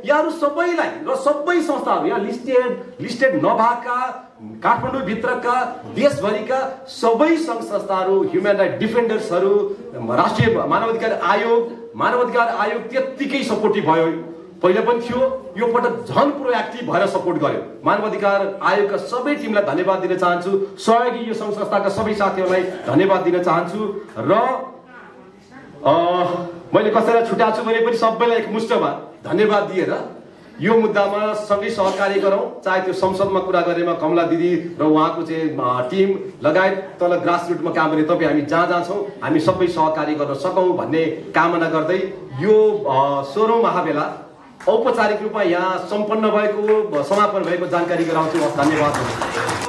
यहाँहरू सबैलाई र सबै संस्थाहरू यहाँ लिस्टेड नभएका काठमाडौँ भित्रका देशभरिका सबै सङ्घ संस्थाहरू, ह्युमन राइट डिफेन्डर्सहरू, राष्ट्रिय मानवाधिकार आयोग त्यत्तिकै सपोर्टिभ भयो। पहिला पनि थियो, यो पटक झन् प्रोएक्टिभ भएर सपोर्ट गर्यो। मानवाधिकार आयोगका सबै टिमलाई धन्यवाद दिन चाहन्छु, सहयोगी यो सङ्घ संस्थाका सबै साथीहरूलाई धन्यवाद दिन चाहन्छु। र मैले कसैलाई छुट्याएको छु भने पनि सबैलाई एकमुष्टमा धन्यवाद दिएर यो मुद्दामा सँगै सहकार्य गरौँ। चाहे त्यो संसदमा कुरा गरेमा कमला दिदी र उहाँको चाहिँ टिम लगायत तल ग्रासरुटमा काम गर्ने तपाईँ हामी जहाँ छौँ हामी सबै सहकार्य गर्न सकौँ भन्ने कामना गर्दै यो 16औं महाबेला औपचारिक रूपमा यहाँ सम्पन्न भएको समापन भएको जानकारी गराउँछु। धन्यवाद।